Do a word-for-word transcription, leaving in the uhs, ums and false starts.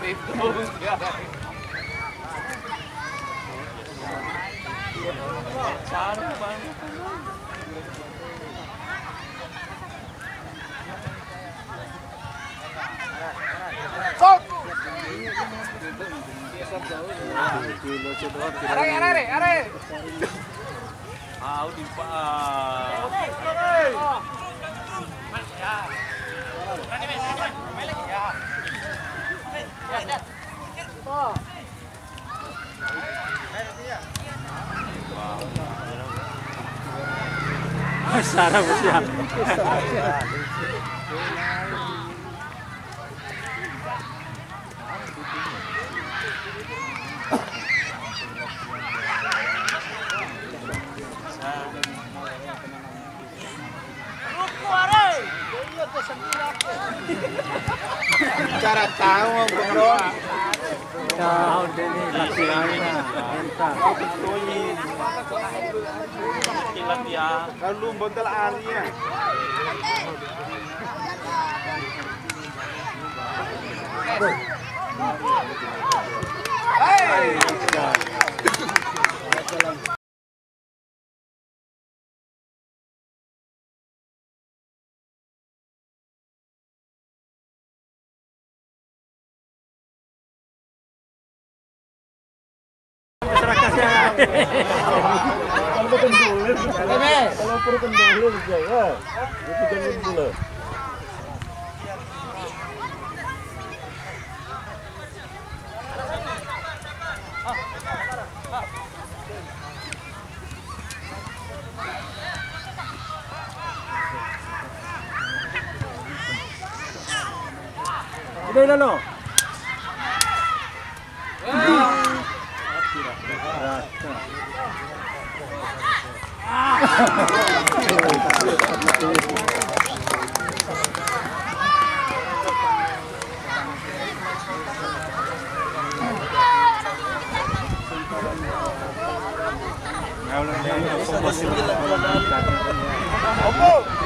Are, are, are, are. Au di pa. Sara, bos, ya. Cara tahu, Bro. Tahu deh ni, latihannya. Entah. Latihan. Kalau lu bontel ari ya. Kalau perlu kendolir, kalau perlu kendolir, ya, itu jangan dulu. Udah, udah, no. Opo?